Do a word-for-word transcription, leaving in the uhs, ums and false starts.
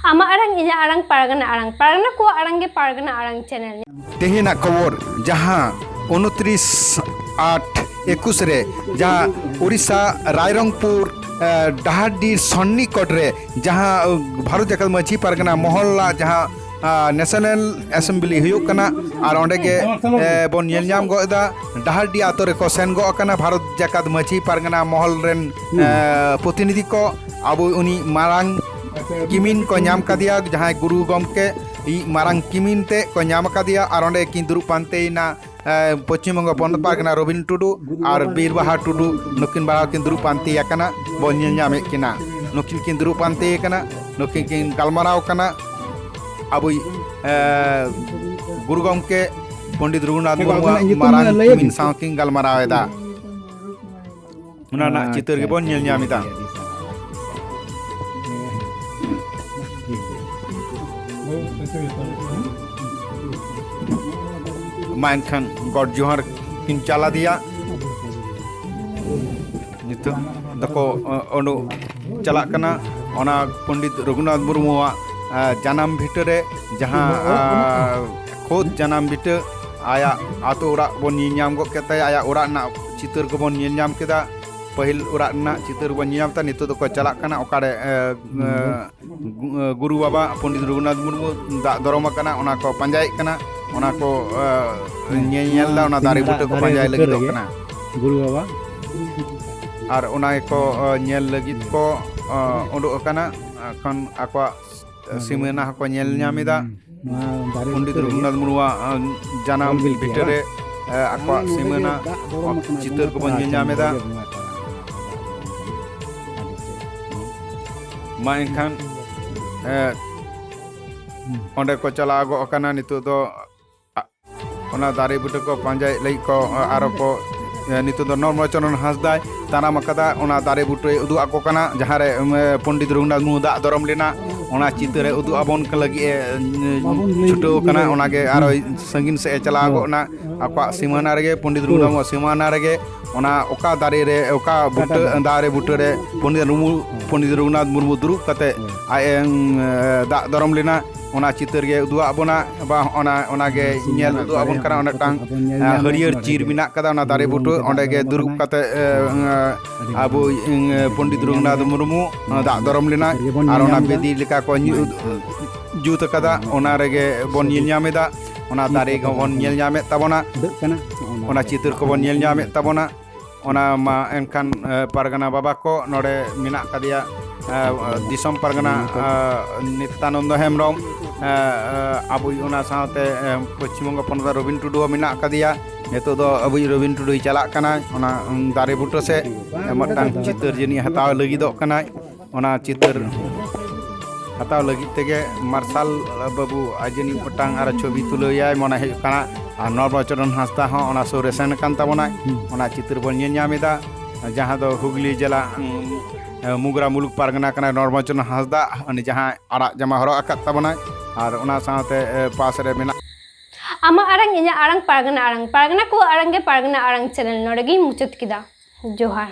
ᱟᱢᱟᱜ ᱟᱲᱟᱝ, ᱤᱧᱟᱹᱜ ᱟᱲᱟᱝ, ᱯᱟᱨᱜᱟᱱᱟ ᱟᱲᱟᱝ, ᱯᱟᱨᱜᱟᱱᱟ ᱠᱚᱣᱟᱜ ᱟᱲᱟᱝ ᱜᱮ ᱯᱟᱨᱜᱟᱱᱟ ᱟᱲᱟᱝ ᱪᱮᱱᱮᱞ᱾ ᱛᱮᱦᱮᱧᱟᱜ ᱠᱷᱚᱵᱚᱨ, ᱡᱟᱦᱟᱸ ᱩᱱᱛᱨᱤᱥ ᱟᱴ ᱮᱠᱩᱥ ᱨᱮ ᱡᱟᱦᱟᱸ ᱩᱲᱤᱥᱥᱟ ᱨᱟᱭᱨᱚᱝᱯᱩᱨ, ᱮ, ᱰᱟᱦᱟᱨᱰᱤ ᱥᱚᱱᱱᱤᱠᱚᱴ ᱨᱮ ᱡᱟᱦᱟᱸ, ᱮ, ᱵᱷᱟᱨᱚᱛ ᱡᱟᱠᱟᱛ ᱢᱟᱹᱡᱷᱤ ᱯᱟᱨᱜᱟᱱᱟ ᱢᱚᱦᱚᱞ ᱨᱮᱱᱟᱜ ᱡᱟᱦᱟᱸ, ᱟ, ᱱᱮᱥᱚᱱᱟᱞ ᱮᱥᱮᱢᱵᱞᱤ ᱦᱩᱭᱩᱜ ᱠᱟᱱᱟ, ᱟᱨ ᱚᱸᱰᱮ ᱜᱮ, ᱮ, ᱵᱚᱱ ᱧᱮᱞ ᱧᱟᱢ ᱜᱚᱫ ᱮᱫᱟ, ᱰᱟᱦᱟᱨᱰᱤ ᱟᱛᱳ ᱨᱮᱠᱚ ᱥᱮᱱ ᱜᱚᱫ ᱟᱠᱟᱱᱟ ᱵᱷᱟᱨᱚᱛ ᱡᱟᱠᱟᱛ ᱢᱟᱹᱡᱷᱤ ᱯᱟᱨᱜᱟᱱᱟ ᱢᱚᱦᱚᱞ ᱨᱮᱱ, ᱮ, ᱯᱨᱚᱛᱤᱱᱤᱫᱷᱤ ᱠᱚ᱾ ᱟᱵᱚ ᱩᱱᱤ ᱢᱟᱨᱟᱝ ᱠᱤᱢᱤᱱ ᱠᱚ ᱧᱟᱢ ᱠᱟᱫᱮᱭᱟ, ᱡᱟᱦᱟᱸᱭ ᱜᱩᱨᱩ ᱜᱚᱢᱠᱮ ᱤᱡ ᱢᱟᱨᱟᱝ ᱠᱤᱢᱤᱱ ᱛᱮ ᱠᱚ ᱧᱟᱢ ᱟᱠᱟᱫᱮᱭᱟ, ᱟᱨ ᱚᱸᱰᱮ ᱠᱤᱱ ᱫᱩᱲᱩᱵ ᱯᱟᱱᱛᱮᱭᱮᱱᱟ, ᱮ, ᱯᱚᱪᱷᱤᱢ ᱵᱚᱝᱜᱚ ᱯᱚᱱᱚᱛ ᱯᱟᱨᱜᱟᱱᱟ ᱨᱚᱵᱤᱱ ᱴᱩᱰᱩ ᱟᱨ ᱵᱤᱨ ᱵᱟᱦᱟ ᱴᱩᱰᱩ, ᱱᱩᱠᱤᱱ ᱵᱟᱱᱟᱨ ᱠᱤᱱ ᱫᱩᱲᱩᱵ ᱯᱟᱱᱛᱮ ᱟᱠᱟᱱᱟ, ᱵᱚᱱ ᱧᱮᱞ ᱧᱟᱢᱮᱫ ᱠᱤᱱᱟ᱾ ᱱᱩᱠᱤᱱ ᱠᱤᱱ ᱫᱩᱲᱩᱵ ᱯᱟᱱᱛᱮ ᱟᱠᱟᱱᱟ, ᱱᱩᱠᱤᱱ ᱠᱤᱱ ᱜᱟᱞᱢᱟᱨᱟᱣ ᱠᱟᱱᱟ᱾ ᱟᱵᱚᱭᱤᱡ, ᱮ, ᱜᱩᱨᱩ ᱜᱚᱢᱠᱮ ᱯᱚᱱᱰᱤᱛ ᱨᱚᱜᱷᱩᱱᱟᱛᱷ ᱢᱩᱨᱢᱩᱣᱟᱜ ᱢᱟᱨᱟᱝ ᱠᱤᱢᱤᱱ ᱥᱟᱶ ᱠᱤᱱ ᱜᱟᱞᱢᱟᱨᱟᱣ ᱮᱫᱟ᱾ ᱚᱱᱟ ᱨᱮᱱᱟᱜ ᱪᱤᱛᱟᱹᱨ ᱜᱮᱵᱚᱱ ᱧᱮᱞ ᱧᱟᱢ ᱮᱫᱟ᱾ ᱢᱟ ᱮᱱᱠᱷᱟᱱ ᱜᱚᱰ ᱡᱚᱦᱟᱨ ᱠᱤᱱ ᱪᱟᱞ ᱟᱫᱮᱭᱟ᱾ ᱱᱤᱛᱚᱜ ᱫᱚᱠᱚ, ᱚ, ᱩᱰᱩᱠ ᱪᱟᱞᱟᱜ ᱠᱟᱱᱟ᱾ ᱚᱱᱟ ᱯᱚᱱᱰᱤᱛ ᱨᱚᱜᱷᱩᱱᱟᱛᱷ ᱢᱩᱨᱢᱩᱣᱟᱜ, ᱟ, ᱡᱟᱱᱟᱢ ᱵᱷᱤᱴᱟᱹ ᱨᱮ ᱡᱟᱦᱟᱸ, ᱟ, ᱠᱷᱳᱫᱽ ᱡᱟᱱᱟᱢ ᱵᱷᱤᱴᱟᱹ, ᱟᱭᱟᱜ ᱟᱛᱳ ᱚᱲᱟᱜ ᱵᱚᱱ ᱧᱮᱞ ᱧᱟᱢ ᱜᱚᱫ ᱠᱮᱫ ᱛᱟᱭᱟ, ᱟᱭᱟᱜ ᱚᱲᱟᱜ ᱨᱮᱱᱟᱜ ᱪᱤᱛᱟᱹᱨ ᱠᱚᱵᱚᱱ ᱧᱮᱞ ᱧᱟᱢ ᱠᱮᱫᱟ, ᱯᱟᱹᱦᱤᱞ ᱚᱲᱟᱜ ᱨᱮᱱᱟᱜ ᱪᱤᱛᱟᱹᱨ ᱵᱚᱱ ᱧᱮᱞ ᱧᱟᱢ ᱠᱮᱫᱟ᱾ ᱱᱤᱛᱚᱜ ᱫᱚᱠᱚ ᱪᱟᱞᱟᱜ ᱠᱟᱱᱟ ᱚᱠᱟᱨᱮ, ᱮ, ᱮ, ᱜᱩ-, ᱮ, ᱜᱩᱨᱩ ᱵᱟᱵᱟ ᱯᱚᱱᱰᱤᱛ ᱨᱚᱜᱷᱩᱱᱟᱛᱷ ᱢᱩᱨᱢᱩ ᱫᱟᱜ ᱫᱚᱨᱚᱢ ᱟᱠᱟᱱᱟ, ᱚᱱᱟ ᱠᱚ ᱯᱟᱸᱡᱟᱭᱮᱫ ᱠᱟᱱᱟ, ᱚᱱᱟ ᱠᱚ, ᱮ, ᱧᱮᱧᱮᱞ ᱫᱟ, ᱚᱱᱟ ᱫᱟᱨᱮ ᱵᱩᱴᱟᱹ ᱠᱚ ᱯᱟᱸᱡᱟᱭ ᱞᱟᱹᱜᱤᱫᱚᱜ ᱠᱟᱱᱟ᱾ ᱜᱩᱨᱩ ᱵᱟᱵᱟ᱾ ᱟᱨ ᱚᱱᱟ ᱜᱮᱠᱚ, ᱮ, ᱧᱮᱞ ᱞᱟᱹᱜᱤᱫ ᱠᱚ, ᱮ, ᱩᱰᱩᱠ ᱟᱠᱟᱱᱟ᱾ ᱮᱠᱷᱚᱱ ᱟᱠᱚᱣᱟᱜ ᱥᱤᱢᱟᱹᱱᱟ ᱦᱚᱸᱠᱚ ᱧᱮᱞ ᱧᱟᱢ ᱮᱫᱟ᱾ ᱱᱚᱣᱟ ᱫᱟᱨᱮ ᱯᱚᱱᱰᱤᱛ ᱵᱩᱴᱟᱹ ᱨᱮᱜᱮ ᱨᱚᱜᱷᱩᱱᱟᱛᱷ ᱢᱩᱨᱢᱩᱣᱟᱜ, ᱮ, ᱡᱟᱱᱟᱢ ᱚᱞ ᱵᱤᱞ ᱜᱮᱭᱟ ᱵᱷᱤᱴᱟᱹ ᱨᱮ, ᱵᱟᱝ? ᱮ, ᱟᱠᱚᱣᱟᱜ ᱱᱚᱰᱮ ᱜᱮ ᱥᱤᱢᱟᱹᱱᱟ ᱫᱟᱜ ᱫᱚ ᱮᱢ ᱟᱠᱟᱱᱟ, ᱪᱤᱛᱟᱹᱨ ᱵᱚᱸᱜᱟ ᱠᱚᱵᱚᱱ ᱛᱟᱞᱟ᱾ ᱧᱮᱞ ᱧᱟᱢ ᱮᱫᱟ᱾ ᱟᱪᱪᱷᱟ, ᱱᱚᱰᱮ ᱜᱮ ᱵᱚᱸᱜᱟ ᱛᱟᱞᱟ᱾ ᱢᱟ ᱮᱱᱠᱷᱟᱱ, ᱮ, ᱚᱸᱰᱮ ᱠᱚ ᱪᱟᱞᱟᱣ ᱜᱚᱜ ᱟᱠᱟᱱᱟ ᱱᱤᱛᱚᱜ ᱫᱚ᱾ ᱟ-, ᱚᱱᱟ ᱫᱟᱨᱮ ᱵᱩᱴᱟᱹ ᱠᱚ ᱯᱟᱸᱡᱟᱭᱮᱫ ᱞᱟᱹᱜᱤᱫ ᱠᱚ, ᱟ-, ᱟᱨᱚ ᱠᱚ, ᱮ, ᱱᱤᱛᱚᱜ ᱫᱚ ᱱᱚᱨᱢᱚᱪᱚᱨᱚᱱ ᱦᱟᱸᱥᱫᱟᱭ ᱛᱟᱲᱟᱢ ᱟᱠᱟᱫᱟ, ᱚᱱᱟ ᱫᱟᱨᱮ ᱵᱩᱴᱟᱹᱭ ᱩᱫᱩᱜ ᱟᱠᱚ ᱠᱟᱱᱟ, ᱡᱟᱦᱟᱸ ᱨᱮ, ᱩᱢ, ᱯᱚᱱᱰᱤᱛ ᱨᱚᱜᱷᱩᱱᱟᱛᱷ ᱢᱩᱨᱢᱩ ᱫᱟᱜ ᱫᱚᱨᱚᱢ ᱞᱮᱱᱟ, ᱚᱱᱟ ᱪᱤᱛᱟᱹᱨ ᱮ ᱩᱫᱩᱜ ᱟᱵᱚᱱ ᱞᱟᱹᱜᱤᱫ ᱮ, ᱩᱢ, ᱪᱷᱩᱴᱟᱹᱣ ᱟᱠᱟᱱᱟ᱾ ᱚᱱᱟᱜᱮ ᱟᱨᱚ ᱥᱟᱺᱜᱤᱧ ᱥᱮᱫ ᱮ ᱪᱟᱞᱟᱣ ᱜᱚᱫ ᱮᱱᱟ, ᱟᱠᱚᱣᱟᱜ ᱥᱤᱢᱟᱹᱱᱟ ᱨᱮᱜᱮ, ᱯᱚᱱᱰᱤᱛ ᱨᱚᱜᱷᱩᱱᱟᱛᱷ ᱢᱩᱨᱢᱩᱣᱟᱜ ᱥᱤᱢᱟᱹᱱᱟ ᱨᱮᱜᱮ, ᱚᱱᱟ ᱚᱠᱟ ᱫᱟᱨᱮ ᱨᱮ, ᱚᱠᱟ ᱵᱩᱴᱟᱹ ᱫᱟᱨᱮ ᱵᱩᱴᱟᱹ ᱨᱮ ᱯᱚᱱᱰᱤᱛ ᱨᱚᱜᱷᱩ-, ᱯᱚᱱᱰᱤᱛ ᱨᱚᱜᱷᱩᱱᱟᱛᱷ ᱢᱩᱨᱢᱩ ᱫᱩᱲᱩᱵ ᱠᱟᱛᱮ ᱟᱡ ᱮ, ᱩᱢ, ᱫᱟᱜ ᱫᱚᱨᱚᱢ ᱞᱮᱱᱟ, ᱚᱱᱟ ᱪᱤᱛᱟᱹᱨ ᱜᱮ ᱩᱫᱩᱜ ᱟᱫ ᱵᱚᱱᱟ᱾ ᱵᱟ, ᱚᱱᱟ, ᱚᱱᱟ ᱜᱮ ᱧᱮᱞ ᱩᱫᱩᱜ ᱟᱵᱚᱱ ᱠᱟᱱᱟ᱾ ᱚᱱᱟ ᱢᱤᱫᱴᱟᱝ, ᱟᱸ, ᱦᱟᱹᱨᱭᱟᱹᱲ ᱪᱤᱨ ᱢᱮᱱᱟᱜ ᱠᱟᱫᱟ, ᱚᱱᱟ ᱫᱟᱨᱮ ᱵᱩᱴᱟᱹ, ᱚᱸᱰᱮ ᱜᱮ ᱫᱩᱲᱩᱵ ᱠᱟᱛᱮ, ᱮ, ᱮ, ᱟᱵᱚ, ᱮ, ᱯᱚᱱᱰᱤᱛ ᱨᱚᱜᱷᱩᱱᱟᱛᱷ ᱢᱩᱨᱢᱩ, ᱚᱱᱟ ᱫᱟᱜ ᱫᱚᱨᱚᱢ ᱞᱮᱱᱟᱭ᱾ ᱟᱨ ᱚᱱᱟ ᱵᱮᱫᱤ ᱞᱮᱠᱟ ᱠᱚ ᱧᱩ-, ᱡᱩᱛ ᱟᱠᱟᱫᱟ, ᱚᱱᱟ ᱨᱮᱜᱮ ᱵᱚᱱ ᱧᱮᱞ ᱧᱟᱢ ᱮᱫᱟ᱾ ᱚᱱᱟ ᱫᱟᱨᱮ ᱠᱚᱵᱚᱱ ᱧᱮᱞ ᱧᱟᱢᱮᱫ ᱛᱟᱵᱚᱱᱟ, ᱚᱱᱟ ᱪᱤᱛᱟᱹᱨ ᱠᱚᱵᱚᱱ ᱧᱮᱞ ᱧᱟᱢᱮᱫ ᱛᱟᱵᱚᱱᱟ᱾ ᱚᱱᱟ ᱢᱟ ᱮᱱᱠᱷᱟᱱ, ᱮ, ᱯᱟᱨᱜᱟᱱᱟ ᱵᱟᱵᱟ ᱠᱚ ᱱᱚᱰᱮ ᱢᱮᱱᱟᱜ ᱠᱟᱫᱮᱭᱟ, ᱮ, ᱫᱤᱥᱚᱢ ᱯᱟᱨᱜᱟᱱᱟ, ᱮ, ᱱᱤᱛᱭᱟᱱᱚᱱᱫᱚ ᱦᱮᱢᱵᱨᱚᱢ, ᱮ, ᱮ, ᱟᱵᱚᱭᱤᱡ ᱚᱱᱟ ᱥᱟᱶᱛᱮ, ᱮ, ᱯᱚᱪᱷᱤᱢ ᱵᱚᱝᱜᱚ ᱯᱚᱱᱚᱛ ᱨᱚᱵᱤᱱ ᱴᱩᱰᱩ ᱦᱚᱸ ᱢᱮᱱᱟᱜ ᱠᱟᱫᱮᱭᱟ᱾ ᱱᱤᱛᱚᱜ ᱫᱚ ᱟᱵᱚᱭᱤᱡ ᱨᱚᱵᱤᱱ ᱴᱩᱰᱩᱭ ᱪᱟᱞᱟᱜ ᱠᱟᱱᱟ ᱚᱱᱟ, ᱩᱢ, ᱫᱟᱨᱮ ᱵᱩᱴᱟᱹ ᱥᱮᱫ, ᱮ, ᱢᱤᱫᱴᱟᱝ ᱪᱤᱛᱟᱹᱨ ᱡᱟᱹᱱᱤᱡ ᱦᱟᱛᱟᱣ ᱞᱟᱹᱜᱤᱫᱚᱜ ᱠᱟᱱᱟᱭ᱾ ᱚᱱᱟ ᱪᱤᱛᱟᱹᱨ ᱦᱟᱛᱟᱣ ᱞᱟᱹᱜᱤᱫ ᱛᱮᱜᱮ ᱢᱟᱨᱥᱟᱞ ᱵᱟᱹᱵᱩ ᱟᱡ ᱡᱟᱹᱱᱤᱡ ᱢᱤᱫᱴᱟᱝ ᱟᱨᱚ ᱪᱷᱚᱵᱤ ᱛᱩᱞᱟᱹᱣ ᱮᱭᱟᱭ ᱢᱚᱱᱮ ᱦᱩᱭᱩᱜ ᱠᱟᱱᱟ᱾ ᱟᱨ ᱱᱚᱨᱢᱟᱞ ᱪᱚᱨᱚᱱ ᱦᱟᱸᱥᱫᱟ ᱦᱚᱸ ᱚᱱᱟ ᱥᱩᱨ ᱨᱮ ᱥᱮᱱ ᱟᱠᱟᱱ ᱛᱟᱵᱚᱱᱟᱭ᱾ ᱦᱩᱸ᱾ ᱚᱱᱟ ᱪᱤᱛᱟᱹᱨ ᱵᱚᱱ ᱧᱮᱞ ᱧᱟᱢ ᱮᱫᱟ, ᱡᱟᱦᱟᱸ ᱫᱚ ᱦᱩᱜᱽᱞᱤ ᱡᱮᱞᱟ, ᱩᱢ, ᱢᱩᱜᱽᱨᱟ ᱢᱩᱞᱩᱠ ᱯᱟᱨᱜᱟᱱᱟ ᱠᱟᱱᱟᱭ ᱱᱚᱨᱢᱟᱞ ᱪᱚᱨᱚᱱ ᱦᱟᱸᱥᱫᱟ, ᱩᱱᱤ ᱡᱟᱦᱟᱸᱭ ᱟᱲᱟᱜ ᱡᱟᱢᱟ ᱦᱚᱨᱚᱜ ᱟᱠᱟᱫ ᱛᱟᱵᱚᱱᱟᱭ᱾ ᱟᱨ ᱚᱱᱟ ᱥᱟᱶᱛᱮ, ᱮ, ᱯᱟᱥ ᱨᱮ ᱢᱮᱱᱟᱜ ᱟᱢᱟᱜ ᱟᱲᱟᱝ, ᱤᱧᱟᱹᱜ ᱟᱲᱟᱝ, ᱯᱟᱨᱜᱟᱱᱟ ᱟᱲᱟᱝ, ᱯᱟᱨᱜᱟᱱᱟ ᱠᱚᱣᱟᱜ ᱟᱲᱟᱝ ᱜᱮ ᱯᱟᱨᱜᱟᱱᱟ ᱟᱲᱟᱝ ᱪᱮᱱᱮᱞ ᱱᱚᱰᱮ ᱜᱤᱧ ᱢᱩᱪᱟᱹᱫ ᱠᱮᱫᱟ᱾ ᱡᱚᱦᱟᱨ᱾